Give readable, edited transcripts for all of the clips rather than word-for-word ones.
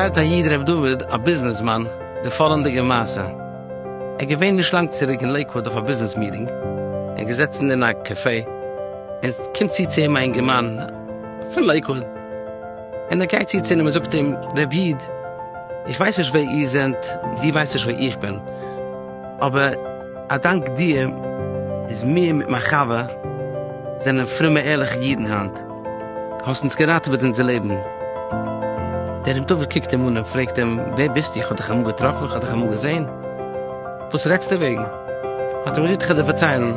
פארציילט א איד ר' דוד א ביזנעסמאן די פאלענדיגע מעשה, ער איז געווען נישט לאנג צוריק אין לעיקוואד אויף א ביזנעס meeting, און געזעצן אין א קאפעי, און קומט צו צו אים א אינגערמאן פון לעיקוואד, און ער גייט צו צו אים און זאגט אים, ר' איד, איך ווייס נישט ווער איר זענט, דו ווייסט נישט ווער איך בין, אבער א דאנק דיר איז מיר מיט מיין חבר זענען פרומע ערליכע אידן היינט. האסט אונז געראטעוועט אונזער לעבן. דער ר' דוד קוקט אים אן און פרעגט אים, ווער ביסטו? איך האב דיך אמאל געטראפן? איך האב דיך אמאל געזען? וואס רעדסטו וועגן? האט אים ר' יצחק דערפארציילן,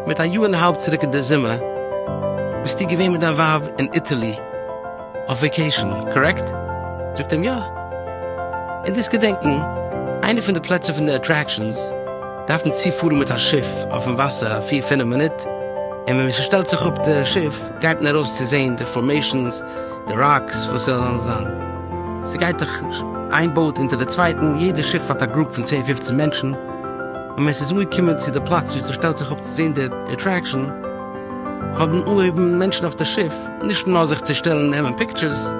מיט א יאר און א האלב צוריק אין די זומער ביסטו געווען מיט דיין ווייב אין Italy אויף vacation, correct? זאגט אים יא. און דאס געדענקן, איינע פון די פלעצער פון די attractions דארף מען צופארן מיט א שיף אויפן וואסער א פיר פינף מינוט, און ווען ס'שטעלט זיך אפ די שיף גייט מען ארויס צו זעהן די formations, די rocks, וואס ס'זאל זיין. ס'גייט דאך איין boat אונטער די צווייטן, יעדע שיף האט א group פון צען פופצן מענטשן, און ווען ס'איז אנגעקומען צו די פלאץ וואו ס'שטעלט זיך אפ צו זעהן די attraction, האבן אנגעהויבן מענטשן אויף די שיף נישט נאר זיך צו שטעלן נעמען pictures,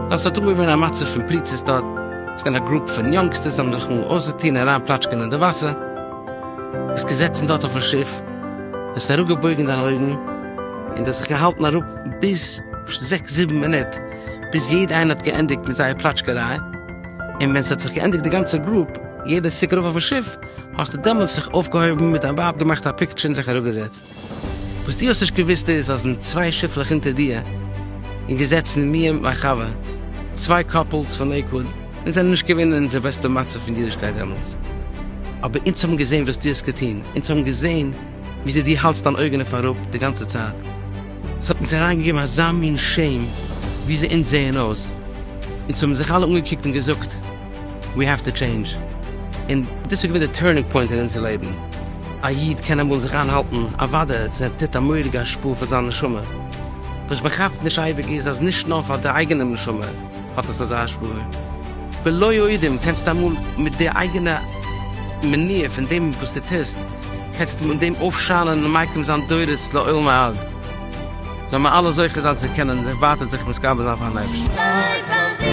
נאר ס'האט אנגעהויבן ווערן א מצב פון פריצות דארט, ס'איז געווען א group פון youngsters האבן זיך אנגעהויבן אויסצוטון און אריינפלאטשקען אין די וואסער. ביסט געזעצן דארט אויפן שיף, האסט אראפגעבויגן דיינע אויגן, און דו האסט זיך געהאלטן אראפ ביז זעקס זיבן מינוט, ביז יעדע איינער האט געענדיגט מיט זייער פלאטשקעריי, און ווען ס'האט זיך געענדיגט די גאנצע group, יעדער איז צוריק ארויף אויפן שיף, האסטו דעמאלטס זיך אויפגעהויבן מיט דיין ווייב געמאכט א picture און זיך אראפגעזעצט. וואס דו האסט נישט געוואוסט איז אז אין צוויי שיפלעך אונטער דיר און געזעצן מיר מיט מיין חבר, צוויי couples פון לעיקוואוד, אונז זענען נישט געווען אין אונזער בעסטע מצב פון אידישקייט דעמאלטס, אבער אונז האבן געזען וואס דו האסט געטון, אונז האבן געזען וויאזוי דו האלטסט דיין אויגן אויף אראפ די גאנצע צייט, ס'האט אונז אריינגעגעבן אזא מין shame וויאזוי אונז זעען אויס, אונז האבן זיך אלע אנגעקוקט און געזאגט, we have to change, און דאס איז געווען די turning point אין אונזער לעבן. א איד קען אמאל זיך איינהאלטן, אוודאי עס טוט א מורא'דיגע השפעה פאר זיין נשמה. וואס מען כאפט נישט אייביג איז אז נישט נאר פאר די אייגענע נשמה האט עס אזא השפעה. בלא יודעים קענסטו אמאל מיט די אייגענע מניעה פון דעם וואס דו טוסט, קענסטו מיט דעם אויפשיינען און מקים זיין דורות לעולמי עד. זאל מיר אלע זוכה זיין צו קענען זיך ווייטער זיך מתגבר זיין פארן אייבערשטן. שטיי פאר דיר,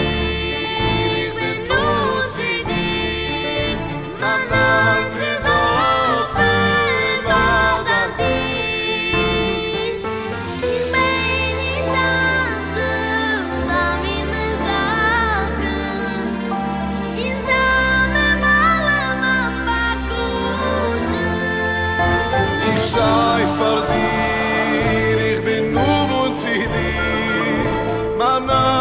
איך בין נאנט צו דיר, מיין הארץ איז אפען ביי דיין טיר, איך בעט דיר טאטע זיי מיר מזכה, און זיי ממלא מיין בקשה. איך שטיי פאר דיר, איך בין נאנט צו דיר, מיין.